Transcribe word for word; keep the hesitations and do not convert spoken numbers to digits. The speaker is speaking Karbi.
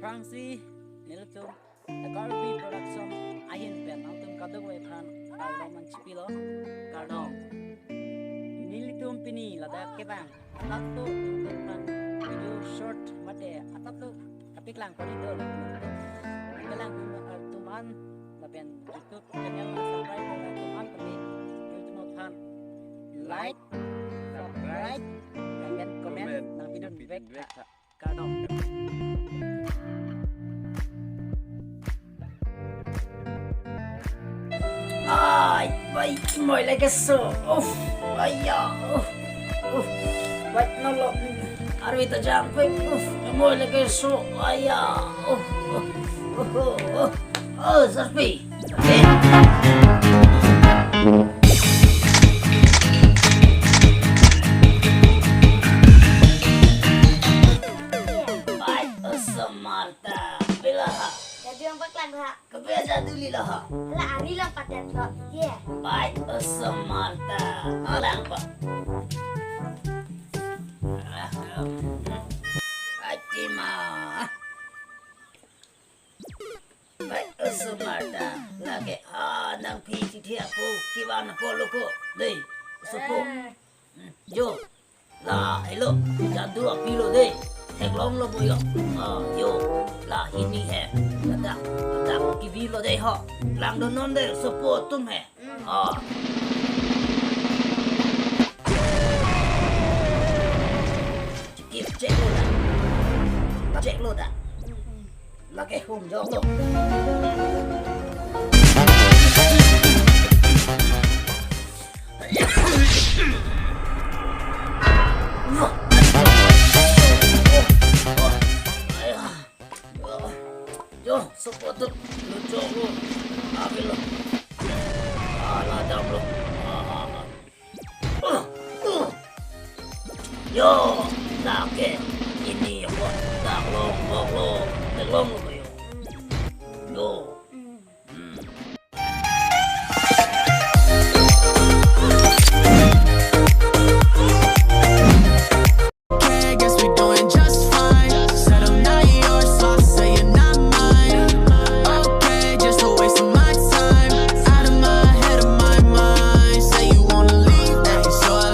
Aphrangsi nelitum Karbi Production ahin pen nangtum kadokave aphan kardom nangchipilo, kardom. Nelitum pini ladak kevang atap tu nangtum aphan video short mate atap tu kapaklang pon-iklo. Kelang atum an lapen YouTube channel nang subscribe atum an kami, nangtum aphan like, subscribe, lapen comment nangpidun vek tha. Kardom. Ai, bai, moi lake so. Uf, aya, uf, uf. Bai, nolo. Arvi ta jam quick. Uf, moi lake so. Aya, uf, uf, uf, uf. Oh, Sarpi. Bai, osomar ta. Bila ha. Jadi ang paklang ha. Kebiasa duli lah ha. La ari lang patet lo. Ye. Bai, osomar ta. Alang pa. Atima. Bai, osomar ta. Lake, ah, nangpi chithi ako, kevan ako lo ko. Dei, sopo. Eh. Hmm, jo. La, helo, jadu apilo dei. Theklonglo bo yo. Ah, jo. La, hini he. Ladak, ladak kevilo dei ho. Langdunnon dei, sopo atum he. Hmm. Ah. Chikip, cheklo dak. Cheklo dak. Lake hum jok lo. Jo, sopo atum, lo jok lo. Abil lo. Ah, la dam lo. Ah. Yo, lake, hini ho, dak long, long lo, long lo.